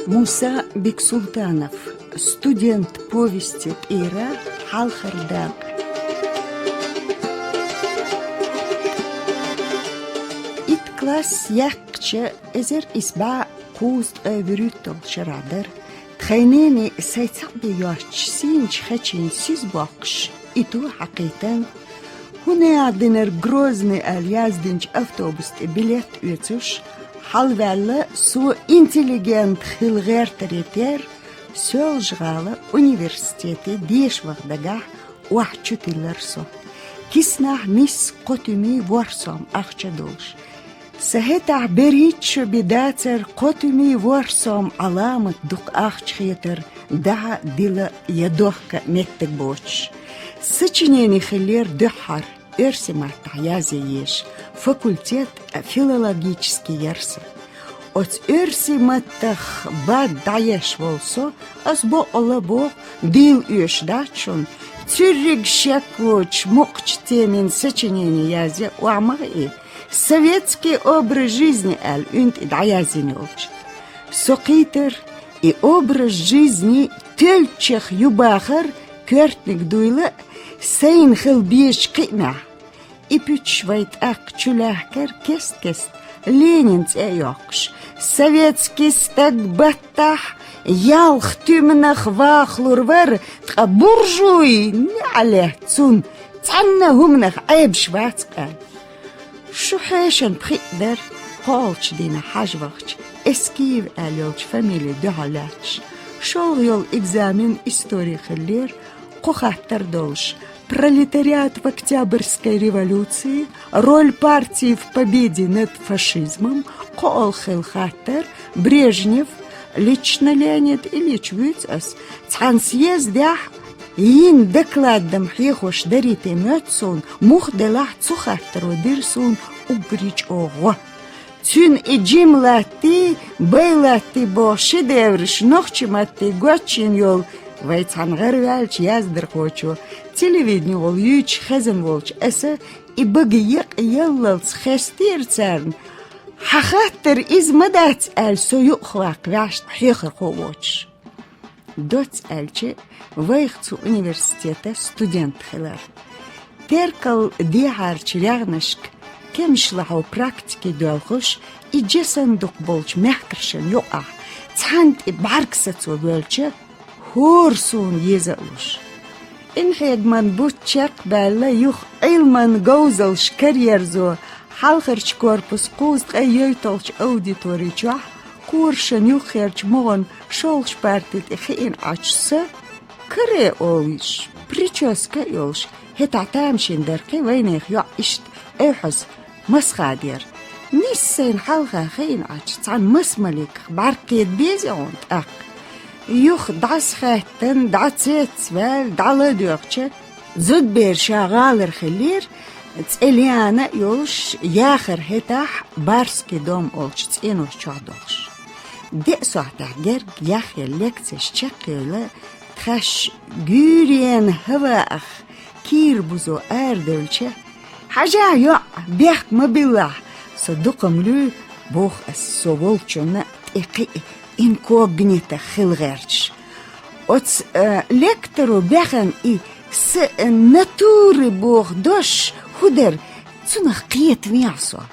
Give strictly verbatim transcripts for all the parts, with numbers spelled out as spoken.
Муса Бексултанов. «Студент» повести тӀера хьалхара дакъа. Итт класс яьккхича, эзар исс бӀаь кхузткъе вуьрхӀитталгӀа шера дара. Тхайнене сай цхьаъ бе йоцчу сийначу хечийн сиз боккхуш, и ту хьакхийтина. ХӀун яздинарг Грозный аьлла яздинчу автобус тӀе билет оьцуш, хьалаваьлла, со интеллигент хила гӀертаре терра, Соьлжа-ГӀалин университете деша ваха дагахь охьа чутиллира со. Киснахь мисса кхо туьмий ворхӀ сом ахча долуш. Сан хӀетахь берхӀитта шо бен дацара кхо туьмий ворхӀ сом Ӏаламат дукха ахча хетар, даха а, дила а я дохка а меттиг боцуш. Сочинени хиллера дуьххьара, оьрсийн маттахь язъе езаш, факультет филологический яра сан. Оцу оьрсийн маттах бад дӀаеш волу со, ас боккъала боху, дийла оьшуш дац шуна, цуьрриг шек воцуш мукъачу темин сочинени язъян охьа ма хиъ, «Советский образ жизни» аьлла уьнта и дӀаяздина йолчу. Со кхийтира, и образ жизни теллачех ю бахар коьртаниг дуйла а, сайна хила безачу кхиамехь. И пуьчаш вай тӀаккха чулаьхкира кест-кеста, Ленин цӀе а йоккхуш, советский стаг баттахь ялх туьманах вахалур вара, ткъа буржуй, неӀалехь цунна, цхьанна а хӀуманах Ӏебаш вац аьлла. Шу хьешан пхиъ дара, кхоалгӀачу дийнахь хьажа вахча, Эскиев аьлла йолчу фамилин дуьхьал лаьтташ. ШолгӀа йолу экзамен истори хиллера, кхо хаттар долуш: «Пролетариат в Октябрьской революции», «Роль партии в победе над фашизмом», кхоалгӀа хилла хаттар: «Брежнев, лично Леонид Ильич вуьйцу ас». Цхьана съездехь йина докладам хьехош дарий те моьтту суна, муха делахь цу хаттаро дира суна уггаре чӀогӀа гӀо. Цуьнан и жима латтий, бай латтий боху шедевраш нохчийн матте гочйина йолу вай цхьана гӀараваьллачу яздархочо, телевиденехула юьйцуш хезна волчу аса и бага екъаяллалц хестийра царна. Хьан хаттар иза ма дац аьлла, со юкъахваккха ваьшна хьехархо а воцуш. Доцца аьлча, вайх цу университетан студент хилар. Теркал дехьарчу регӀнашка, кемашлахьо практике доьлхуш, и жа санна дукха болчу мехкаршна юкъахь цхьаьна тӀе бӀаьрг сацо воьлча, хӀора суна еза а луш. Къинхьегаман бутт чекхбаьлла, юха Ӏилман говзалш караерзо, хьалхарчу корпусан кхузткъе йойталгӀачу аудитори чохь, корашна юххерчу могӀан шолгӀачу парти тӀе хиъна Ӏачу сан, каре олуш, причёска а йолуш, хӀетахь тамашийна дара кхин вайнехан йоӀ иштта, айхьаза, масхадер. Нийсса сайна хьалха хиъна Ӏачу цхьана маса маликах бӀаьрг кхета беза хьуна тӀаккха. Юха дӀасахаьттина, дӀа цецваьлла, дӀаладоьгӀча, зудбер ша гӀалара хиллера, цӀе Лиана а йолуш, яхар хӀетахь Барский дом олучу цӀенош чохь долуш. Деа сохьтехь герга яхъелла лекцеш чекхъевлла, тхаьш гуьйренан хӀаваах кийра бузо арадевлча, хьажахь, йоӀ, бехк ма биллахь, со дукха ма луьй, боху ас со волчунна тӀе кхиъ инкогнито хила гӀерташ. Оцу, э, лекторо баьхна и сан натура боху дош хӀун дара, цунах кхетавехьа со.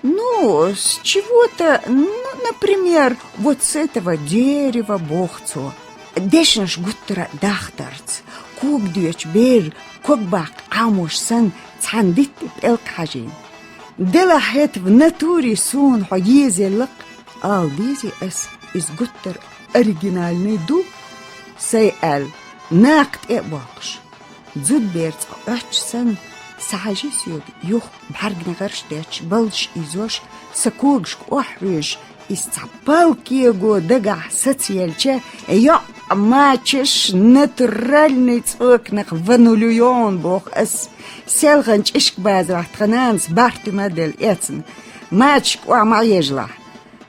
Ну, с чего-то, ну, например, вот с этого дерева, боху цо. Дешнаш гуттара а дахдарца, кога доьчу бер ког баккха Ӏамош санна цхьана дитта пӀелг хьажийна. Делахь хӀета в натуре суна хьо езелла-кх, ала дезий ас, иза гуттар а оригинальный ду, сай аьлла, накха тӀе а боккхуш. Зудбер цкъа Ӏоьттуш санна, схьажи соьга юха бӀаьрган гӀарш детташ, балдаш ийзош, сан когашка охьахьоьжуш, иза цхьа палкего дагахь сацаелча, йоӀ мачаш натуральный цӀоканах ванулуьйон, боху ас. Селхана чӀишка базарахь тхан нанас бархӀ туьма делла эцна. Мачашка охьа ма Ӏежалахь.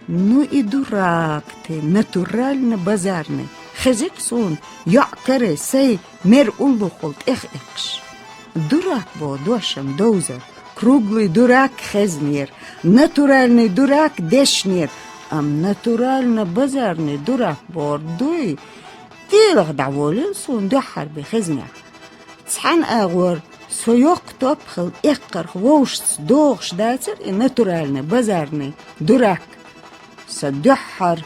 Ну и дурак ты, натурально базарный. Хезиг суна, йоӀ каре сай мер уллохула тӀехъиккхаш. Дурак боху дошам довзар, круглый дурак хезнера, натуральный дурак дешнера, Ам натурально базарный дурак бохург дуй, тӀехьа дӀаволийла суна дуьххьара бен хезнехь. Цхьана агӀор со йоккха топ хилла эккхарх вовшашца догӀуш дацара и натуральный базарный дурак. Сан дуьххьара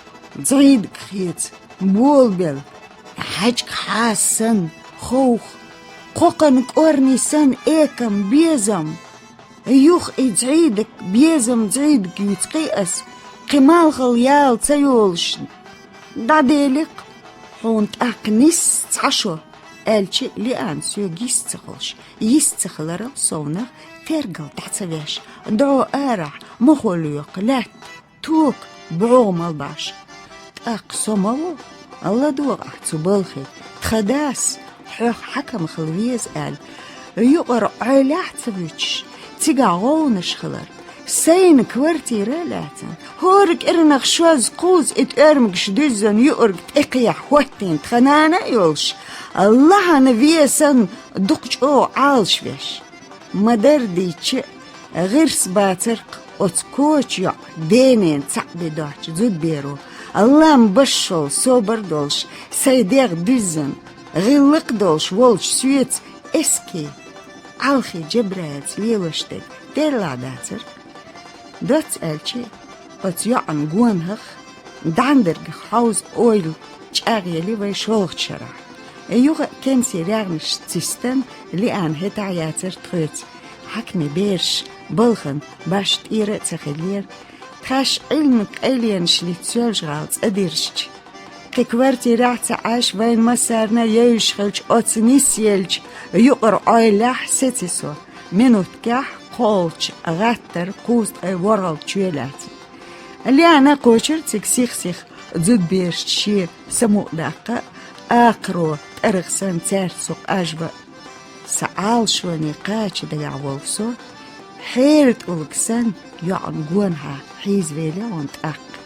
зӀийдиг хеца, болабелла, хьаьжкӀа хьаса санна, ховха, кхокхана кӀорни санна экам, безам. Юха и зӀийдиг, безам зӀийдиг юьйцу кхин ас, кхин малхалла яла ца йолуш, дӀаделира-кх хьуна тӀаккха нисса цхьа шо, аьлча, Лиана соьга йист ца хуьлуш, йист ца хиларал совнах тергал дӀа ца веш, дӀо арахь, мохо лоькху лаьтта, тока, бӀогӀа мел баш. ТӀаккха со ма ву, ладогӀа ахь цу балхе, тхан дас хьох хьаькам хила веза аьлла, юкъара Ӏойлехь а ца вуьтуш, цигахь гӀовгӀанаш хилар. Сайна квартира а лаьцна, хӀора кӀирнах шозза-кхузза и тӀоьрмигаш дуьззина юург тӀекхехьа хӀоттийна тхан нана а йолуш, лахьана вен санна дукха чӀогӀа Ӏалашвеш. Ма-дарра дийцича, гӀирс бацара-кх оцу коча йоӀ денна цхьаъ бен доцучу зудаберо, лам башшол собар а долуш, сайн дегӀ дуьззина, гӀиллакх а долуш волчу соьца эски, Ӏалхи Джабраилца лелош дерг делла дацара. Доцца аьлча, оцу йоӀан гонах, дӀандаргах хьовза ойла чӀагӀъели вай шолгӀачу шарахь. Юха а кемсийн рагӀнаш цистан Лиана хӀетахь яцара тхоьца, хьаькамийн бераш балхана баш тӀера а ца хиллера. Тхаьш Ӏилман къайленашлица Соьлжа-ГӀала цӀа дирзича, кхин квартирехь а ца Ӏаш, вайна массарна а евзаш хилча, оцу нисъеллачу юкъара Ӏойлехь сеци со, минуткехь кхоллачу гӀаттара кхузткъе ворхӀалгӀа чоь лаьцна. Лиана кхочура цига сих-сиха зудаберашца шен самукъадаккха а, акхаро тӀаргӀа санна цаьрца со къажба а. Сан Ӏалашоне кхача дагахь волу со, хьера тӀулг санна, йоӀан гонахьа хьийзавелира хьуна тӀаккха.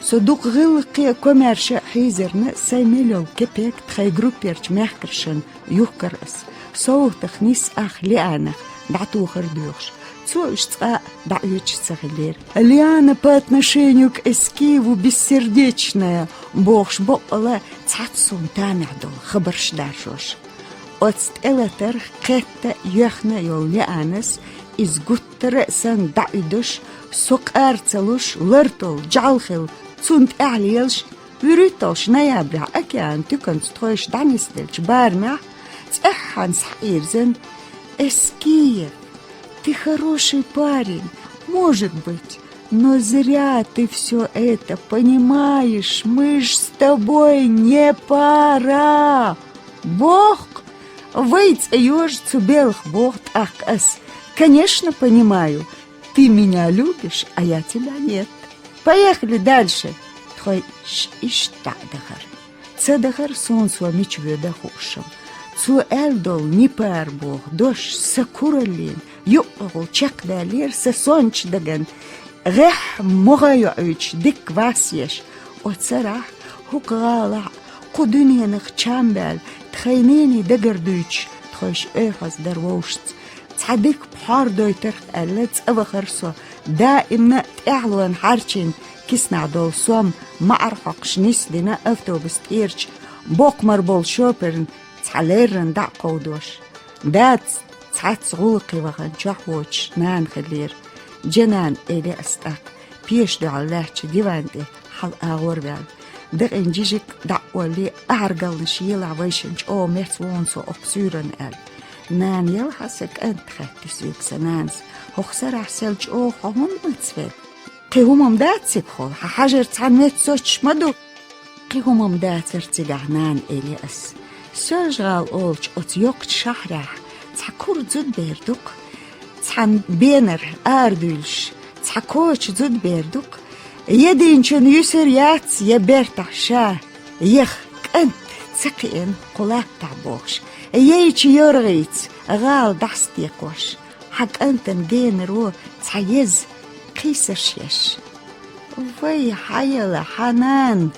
Со дукха гӀиллакхе а, комаьрша а хьийзарна, сайн мел йолу кепек тхайн групперчу мехкаршна юхкара ас. СовгӀатах нисса ах Лианах дӀатохар а доьхуш, цо уьш цкъа а дӀаоьцуш ца хиллера. Лиана по отношению к Эскиеву бессердечная, бохуш боккъала цхьацца суна тамехь долу хабарш даржош. Оцу тӀелатарх кхетта а, йоьхна а йолу Лианас иза гуттара а санна дӀауьдуш, со къар ца луш, лар толу, жӀаьла хилла, цунна тӀаьхьа лелаш, вуьрхӀитталгӀачу ноябрехь океан туьканца тхойша дӀанисделлачу барамехь цӀеххьана схьаирзина: «Эскиев, ты хороший парень, может быть, но зря ты все это понимаешь, мы ж с тобой не пара!» Боху-кх, вай цӀе йожа цу белха, боху тӀаккха ас: «Конечно, понимаю. Ты меня любишь, а я тебя нет. Поехали дальше». Тхойш иштта дӀа а дахара. Ца дахара суна со мича воьду хууш-м. Цо аьлла долу «не пара» боху дош сан кураллина юккъехула чекхдаьллера сан сончу дагана. ГӀеххьа могӀа йоуьйтуш дикка вас еш, оцу сарахь, хӀокху гӀалахь а, кху дуьненах чам баьлла, тхайн нене дагардуьйцуш, тхойш ойхьаздар вовшашца. Цхьа дика пхьор дойтарх аьлла, цӀа вахара со. Даимна а тӀаьхьалонна хьарчийна киснахь долу сом маӀар хьокхуш нисдина автобус тӀерачу боккха мара болу шоперна цхьа леррина дӀа а кховдош. Дадас цхьацца гӀуллакхе вахана чохь воцуш нана хиллера. «Джанан», — элира ас тӀаккха, пеша дуьхьал лаьттачу диван тӀе хьала агӀор ваьлла. Декъина жижиг дӀа а оллий, ахьаргалнаш елахь вайшинна, чӀогӀа меца вогӀу со окху суьйранна, аьлла. «Нана, яла хьан сан кӀант?» — хаьттира соьга сан нанас. «ХӀокху сарахь сел чӀогӀа хьо хӀунда мацвелла? Кхин хӀума-м дац цига хьуна, хьан хьажар цхьаьна меттаца соцуш ма ду?» «Кхин хӀума-м дацара цигахь, нана», — элира ас. «Соьлжа-ГӀала олучу оцу йоккхачу шахьарахь цхьа кура зудабер ду-кх, цхьана бенара арадуьйлуш, цхьа коча зудабер ду-кх. Я дийначунна юьсур яц, я бертахь ша, яха кӀант ца кхиъна кху латтахь», — бохуш, яйчу йоргӀица гӀала дӀасатекхош. Хьан кӀантана генаро цхьа еза кхийсарш еш. «Вай, хьан яла хьан нана,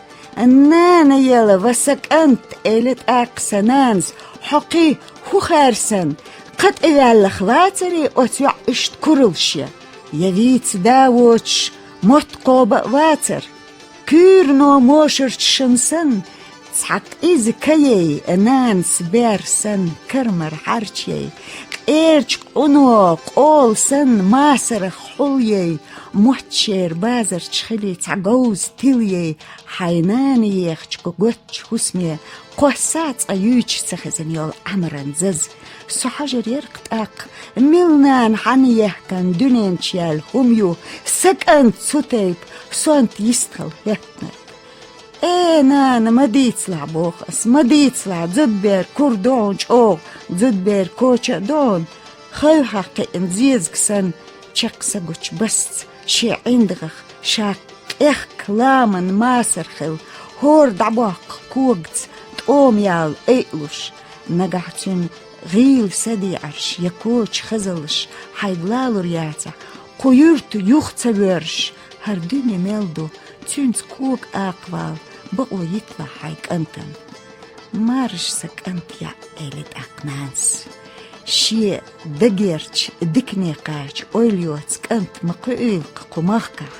нана яла ва сан кӀант», — элира тӀаккха сан нанас, — «хьо кхин хӀун хаьрсина, кхаъ тӀеваьлларх вацарий оцу йоӀ иштта куралла шен? Я вийца да воцуш, Мотт кхоба а вацар, куьйрано мошарча шан санна, цхьа къиза каяй, нанас бер санна, кармара хьарчаяй, къерча къуно къола санна, масарах хьулъяй, мотт шера базарча хилий, цхьа говза тилъяй, хьайн нана ехача готча хӀусаме кхосса цкъа юьйча ца хезна йола Ӏамран заз. Со хьажар яр-кх тӀаккха, мила нана хьанна ехкан дуьнен чу яьлла хӀума ю, са кӀант цу тайпа сонта йистхила хӀоьттинарг. Э, нана, ма дийцалахь, боху ас, ма дийцалахь, зудбер кура ду хьуна чӀогӀа, зудбер коча а ду хьуна, хевхьа кхиъна зезаг санна, чекх са гучу басца, шен ӀиндагӀах, ша къехка ламан масар хилла, хӀора дӀабоккху когаца тӀома ялла айалуш, нагахь цуьнан гӀийла садеӀарш я коча хазаллаш хьайга лалур яцахь, кху юьрта юха ца воьрзуш, хӀара дуьне мел ду, цуьнца кога акхавала бакъо йитлахь хьайн кӀантана. Маржа сан кӀант яӀ, элира тӀаккха нанас. Шен дагерчу дикане кхача ойла йоцу кӀант ма кхуьийла-кх кху махкахь.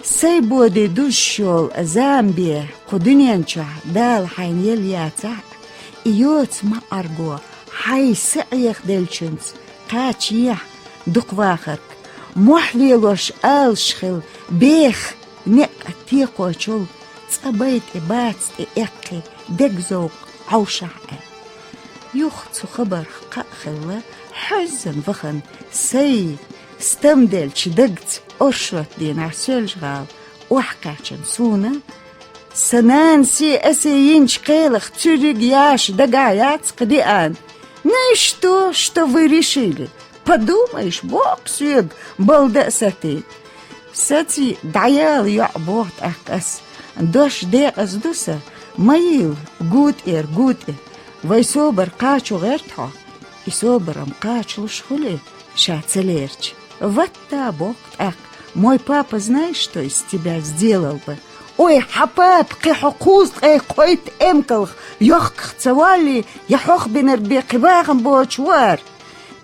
Сайн боде дузуш йолу зама бен кху дуьнен чохь Дала хьайна елла яцахь а, и йоцу маӀарго хьайн са Ӏехаделлачуьнца кхача ехьа дукха вахарг, мохь лелош алаш хилла беха некъ текхочул цкъа бай тӀе баца тӀе эккхий дегзовкъ Ӏовшахь аьлла. Юха цу хабарх кхаъ хилла, хьуьззина вахана, сайн стамделлачу дагца оршот дийнахь Соьлжа-ГӀала охьакхаьчна суна, сан нанасий асий йинчу кхелах цуьрриг яша дагахь яц кхидиана. Ну и что, что вы решили? Подумаешь, боккха соьга балда а сатийна. Саций, дӀаяла йоӀ, боху тӀаккха ас. Дош декъаза ду сан, ма йийла гу тӀера гу тӀе. Вай собар кхачо гӀерта хьо. И собар-м кхачалуш хуьлий, ша ца лерча? Ватта, боху тӀаккха, мой папа знаешь, что из тебя сделал бы? Ой, хьан папа кхин хьо кхузткъе кхойтта эмкалх йохках ца воллий, я хьох бинарг бен кхин бахам боцуш ву ара?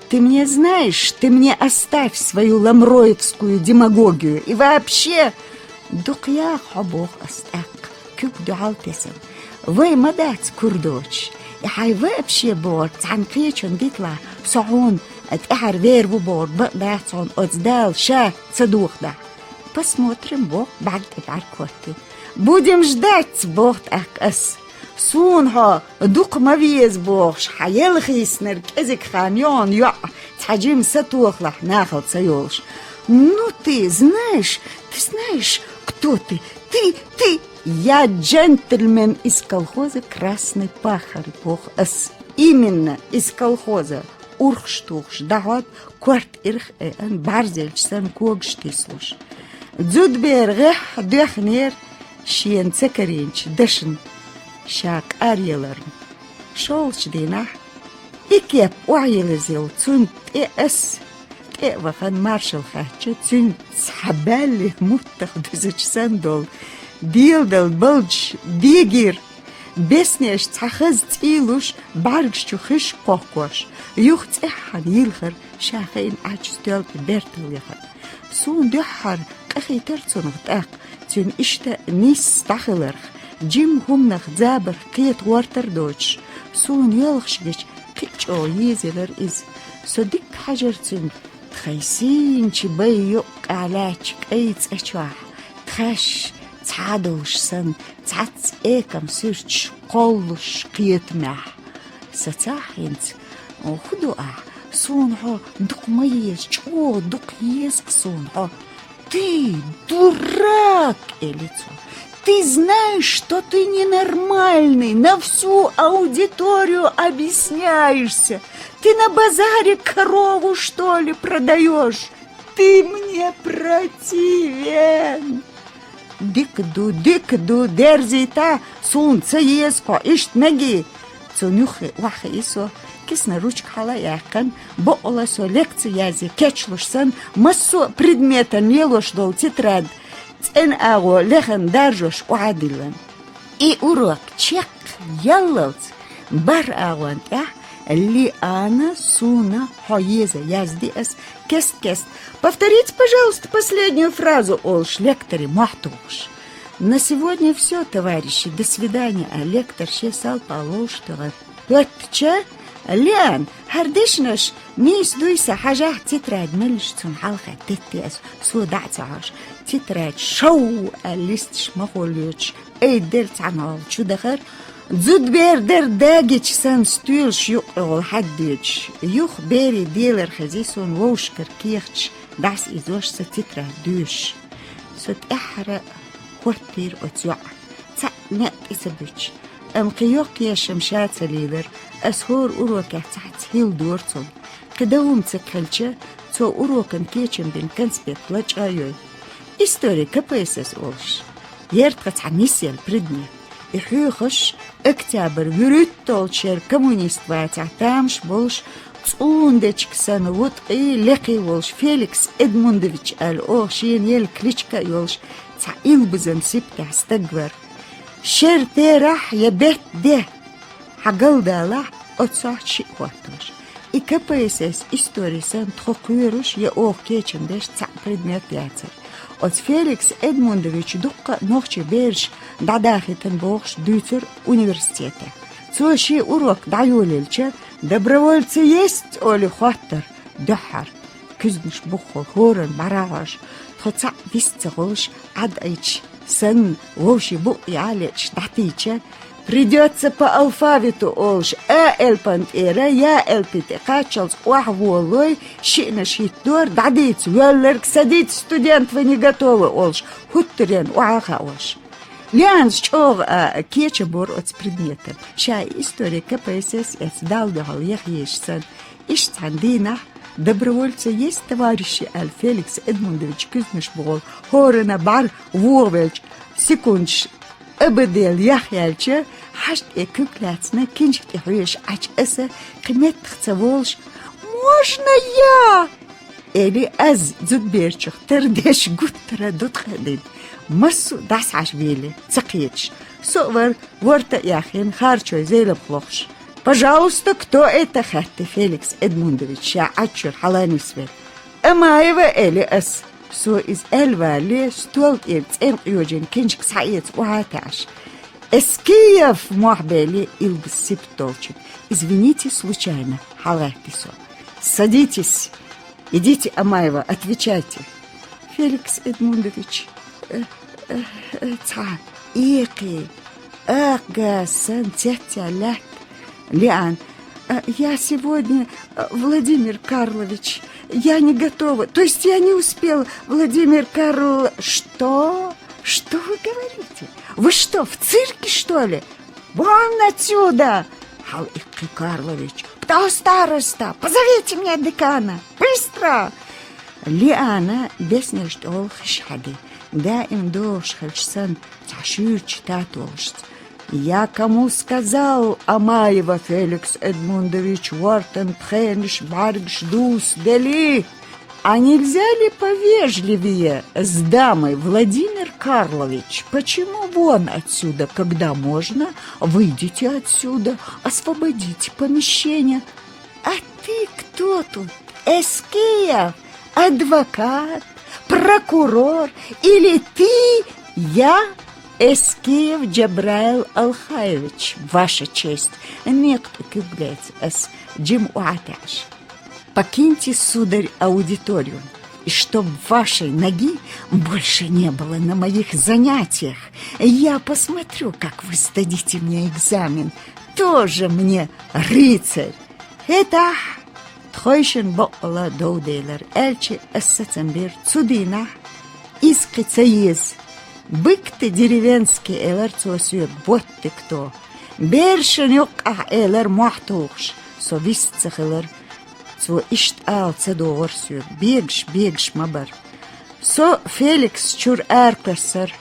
Ты мне знаешь, ты мне оставь свою ламроевскую демагогию. И вообще, дукха яха хьо, боху ас тӀаккха, куьг дуьхьал тесна. Вай ма дац кура доцуш. И хьайн вообще бохург цхьана кхечунна диталахь, со хьуна тӀаьхьара вер ву бохург бакъ дац хьуна, оцу Дала ша ца дохадахь. Посмотрим, боху, бӀаьрг тӀе бӀаьрг хӀоттий. Будем ждать, боху тӀаккха ас. Суна хьо дукха ма веза бохуш, хьан елхийснарг кӀезиг хан йогӀун йоӀ цхьа жима сатохалахь нахала ца йолуш. Ну ты, знаешь, ты знаешь, кто ты? Ты, ты, я джентльмен из колхоза «Красный пахарь», боху ас. Именно из колхоза, урхаш тухуш дӀахьод, корта ирх а эан, бӀаьрзелча санна когаш тислуш. Зудбер гӀеххьа доьхнера шена ца карийначу дашна ша къаръяларна. ШолгӀачу дийнахь и кеп охьайиллаза йолу цунна тӀе ас, тӀе а вахана, маршалла хаьттича, цуьнан цхьа баьлли муттах дуьзучу санна долу, деладала балдаш дегийра. Беснеш цхьа хаза цӀий луш, бӀаьргаш чу хиш кхоккхош, юха цӀеххьана йилхира, ша хиъна Ӏачу стоьл тӀе бертал яхана. Суна дуьххьара къахийтира цунах тӀаккха, цуьнан иштта а нисса дӀахиларх, жимма хӀуманах забарх кхета гӀортар а доцуш, суна йоьлхуш гича кхин а чӀогӀа езаелира иза. Со дикка хьаьжира цуьнга, тхайн сийначу байн юккъехь лаьттачу кӀайн цӀа чохь, тхаьш цхьа а долуш санна, цхьацца экам суьрташ кхоллуш кхетамехь. Сацахь хӀинца, хӀун ду ахь, суна хьо дукха ма еза, чӀогӀа дукха еза-кх суна хьо. Ты дурак, элира цо. Ты знаешь, что ты ненормальный, на всю аудиторию объясняешься. Ты на базаре корову, что ли, продаешь? Ты мне противен! Дика ду, дика ду, дерзийта, суна ца еза хьо, иштта мегий? Цунна юххе охьахиъна со, кисана ручка хьала а яьккхина, бакъала со лекци язъе кечлуш санна, массо а предметан лелош долу тетрадь цӀена агӀо лехна даржош охьадиллина. И урок чекхъяллалц бархӀ агӀон тӀехь Лиана, суна хьо еза язди ас кест-кест. Повторите, пожалуйста, последнюю фразу, олуш, лекторе мохь тухуш. На сегодня все, товарищи, до свидания, а лектор шен салпа ловш тӀера хӀоьттича, Лиан, хӀара дешнаш нийса дуй сан хьажахь, тетрадь меллаш цунна хьалха тетти ас, со дӀа а ца хьожуш. Тетрадь шов аьлла листаш махо лоьцуш, айдделла цхьана гӀолла чу дахар. Зудбер дара дагича санна стоьлаш юккъехула хьаддоьдуш, юха берийн делар хези суна вовшашкара кехаташ дӀасаийзош, сан тетрадь доьшуш. Со тӀаьххьара хӀоттийра оцу йоӀа, цхьаъ некъ тӀе ца буьтуш. Амма кхин йоккха ешам ша ца лийлара, ас хӀора урокехь цхьацца хӀилла дора цунна. Кхин дан хӀума ца хилча, цо урокан кечам бина конспект лачкъа а йой. Истори КПСС олуш яра тхан цхьа нисъелла предмет. И хьоьхуш, октябрь вуьрхӀитталгӀачу шеран коммунист вацахь тамаш болуш, цӀундечка санна вуткъий, лекхий волуш Феликс Эдмундович аьлла, оха шена елла кличка а йолуш, цхьа илбазан сибатехь стаг вара. Шеран терахь я беттан де хьан галдалахь, оццохь шиъ хӀоттош. И КПСС истори санна тхо кхоьруш я оха кечам беш цхьаъ предмет яцара. Оцу Феликс Эдмундовича дуккха а нохчийн бераш дӀадахийтина бохуш дуьйцура университетехь. Цо шен урок дӀайолаелча, «Добровольцы есть?» олий хоттара дуьххьара. Куьзганаш бухахула хӀоранна бӀаьра а хьожуш, тхо цхьаъ вист ца хуьлуш, Ӏад Ӏийча санна, вовшийн букъ яа леташ дӀатийча, «Придётся по алфавиту» олуш, а элпан тӀера я элпи тӀе кхаччалц охьаволалой, шиънаш хӀиттадора, дӀадийца воьлларг, «Садитесь, студент, вы не готовы» олуш, хӀуттаренна охьа а хаош. Лианас чӀогӀа а кечам бора оцу предметан. Ша и истори КПСС эца Далла дуьхьал яха езаш санна, иштта цхьана дийнахь, «Добровольцы есть, товарищи?» аьлла, Феликс Эдмундович куьзганаш бухахула хӀоранна бӀаьра вохавелча, секундаш абадел яхъяьлча, хьаьша тӀе куьг лаьцна, киншка тӀе хьоьжуш Ӏачу аса, кхин меттах ца волуш: «Можно я?» Эли аз зудберчух тардеш гуттара а дутхадина, массо а дӀасхьажа вели, ца кхеташ. Со а вара, ворта а яхйина, харчой зеламха лохуш. «Пожалуйста, кто это?» — хаьттира Феликс Эдмундович, ша Ӏаччуьра хьала нисвелла. «Амаева», — эли ас. Со иза аьлла валале, стол тӀера цӀенкъ йожийна киншка схьаэца охьа а таьӀаш. «Эскиев!» — мохь бели, илбаз сибат долчуьнга. «Извините, случайно», — хьалагӀаьттира со. «Садитесь! Идите, Амаева, отвечайте!» Феликс Эдмундович, э, э, э, цхьа экха, акха газ санна цецъяьлла лаьтта. Лиан: «Э, я сегодня, э, Владимир Карлович, я не готова, то есть я не успела, Владимир Карл...» «Что? Что вы говорите? Вы что, в цирке, что ли?» «Вон отсюда!» — хьалаиккхи Карлович. «Кто староста? Позовите мне декана! Быстро!» Лиана беснеш тӀехула хиш хьади, даим догӀуш хилча санна, цхьа шуьйрачу татолашца: «Я кому сказал, Амаева, Феликс Эдмундович вортан пхенаш бӀаьргаш дувца дели?» «А нельзя ли повежливее с дамой, Владимир Карлович? Почему вон отсюда, когда можно? Выйдите отсюда, освободите помещение». «А ты кто тут? Эскиев? Адвокат? Прокурор? Или ты?» «Я Эскиев Джабраил Алхаевич, ваша честь». Некъа тӀе куьг лаьцна ас, жима охьа а таьӀаш. «Покиньте, сударь, аудиторию, и чтоб вашей ноги больше не было на моих занятиях. Я посмотрю, как вы сдадите мне экзамен. Тоже мне рыцарь!» ХӀетахь тхойшинна баккъала дов делара, аьлча, ас сацам бира цу дийнахь иза кхин ца еза. «Бык ты деревенский», — элара цо соьга, «вот ты кто». Берашна юккъехь элара мохь тухуш, со вист ца хилар. Цо иштта ала ца догӀура соьга, бегаш, бегаш ма бара. Со Феликс чуьра аракхоьссара,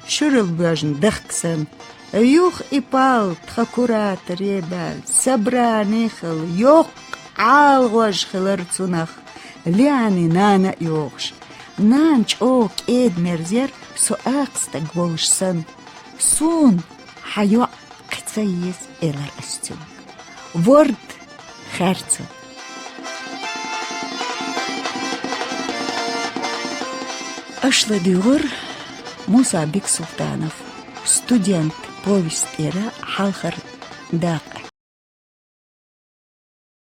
шуьралла боьжна дахка санна. Юха и пал тхан кураторе баьлла, собрани хилла, йоккха ӀалагӀож хилара цунах, Лианин нана а йогӀуш. Нана чӀогӀа кӀеда-мерза яра, со акха стаг волуш санна. «Суна хьан йоӀ кхин ца еза», — элара ас цуьнга. «Ворда, Харцо. Аша ладугӀур Муса Бексултанов «Студент» повесть тӀера хьалхара дакъа.